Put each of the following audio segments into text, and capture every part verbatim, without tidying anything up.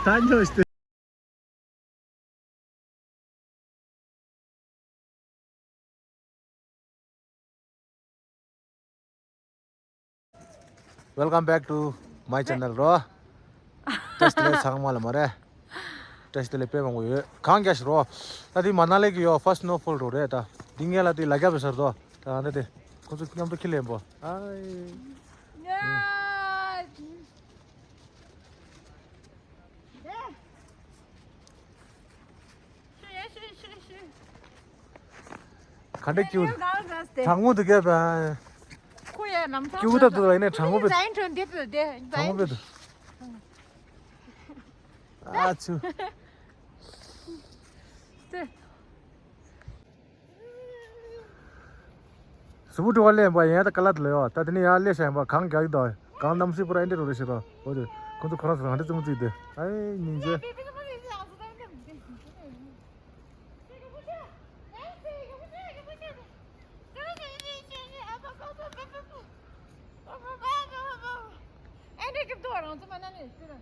ད་འགྲོ་ཤི། Welcome back to my channel རོ། བཀྲ་ཤིས་བདེ་ལེགས་ཚང་མ་ལ་མ་རེད། བཀྲ་ཤིས་བདེ་ལེགས་དཔེ་མང་པོ་ཡོད། གངས་རྒྱགས་ཤིག་རོ། ད་དེ་མ་ན་ལི་གི་ཡོ་first snowfall རོ་རེད་ད། འདི་ངས་ལ་དེ་ལ་རྒྱབ་པའི་སར་དོ། ད་འདི་དེ། ཁོ་ཚོ་མཉམ་དུ་ཁྱི་ལེན་པོ། ཨའི། ག་འདྲ་སྐྱུག་གྲང་མོ་འདུག་གས་པ། ཁོ་ཡ་ནམ་ཚང་སྐྱུག་ཐབས་འདུག་ལ་ཡིན་ནའི་གྲང་མོ་བེད། གྲང་མོ་བེད། ཨ་ཆུ། སུ་བུ་ཀྲུ་བ་ལེན་པ་ཡན་ད་ཀ་ལ་ད་ལ་ཡོ། ད་དེ་ནས་ཡར་སླེབས་ཤག་ཡིན་པ་གངས་རྒྱག་གི་འདུག་གངས་གནམ་སྲིད་པུ་ར་ཨེ་འདྲ་རོ་རེ་ཞིག་རོ། འོ་དེ་ཁོ་ཚོ་ཁོ་རང་ཚོ་གང་འདྲ་བཙུན་བཙུན་དེ། ཨའི་སྙིང་རྗེ། ཨེ་འདྲ་གི་འདུག་རང་ཚོ་མ་ན་ནས་ཟེར།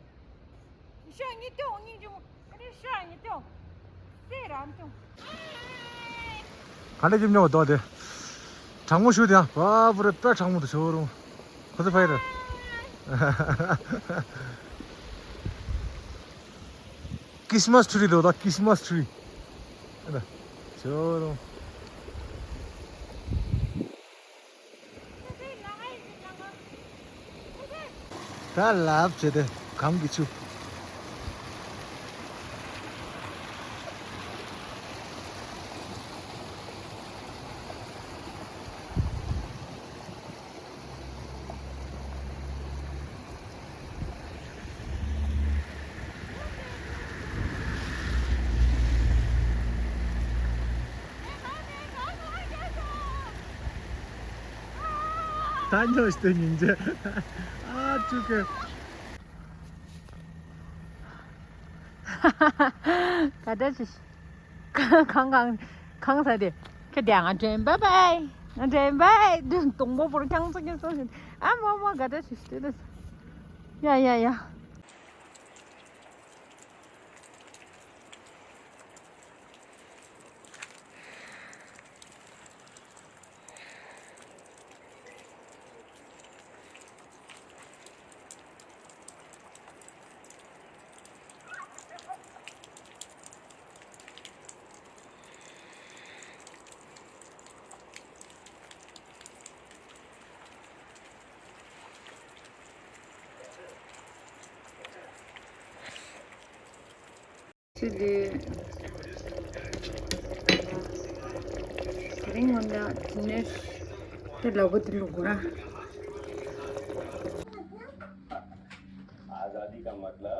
ཤ་ཉི་ཏོ་ཉི་ཅུང་། ཨ་ནི་ཤ་ཉི་ཏོ། སེ་རང་ཏོ། ག་འདྲ་ཅིག་ཉོ་དོ་དེ། གྲང་མོ་ཞུ་དེ་ཡང་བ་བུ་རེ་དཔེ་གྲང་མོ་དུ་ཞོ་རུང་། ཁོ་ཚོ་ཕ་ཡི་རེད། Christmas tree དོ་ད་Christmas tree། ཨ་ད། ཞོ་རུང་། ད་ལབ་བྱས་ཏེ་གངས་ཀྱི་ཆུ། ད་ཉོ་ཤི་སྙིང་རྗེ། ཨ་ཅུ་ཀེ། ག་འདྲ་ཞིག་གང་གང་གང་ས་དེ། ཁྱེད་དེ་ང་དྲན་པ་པའི་ང་དྲན་པའི་དུ་དུང་པོ་བོར་ཁྱང་ཚ་ཁྱང་ཚ་ཞིག་ཨ་མ་མ་ག་འདྲ་ཞིག་དེ་དུ། ཡ་ཡ་ཡ། ཚེ་འདི། དེ་རིང་ང་ལ་དེ་ནས་དེ་ལ་བུ་དེ་ལུག་གོ་ར། आजादी का मतलब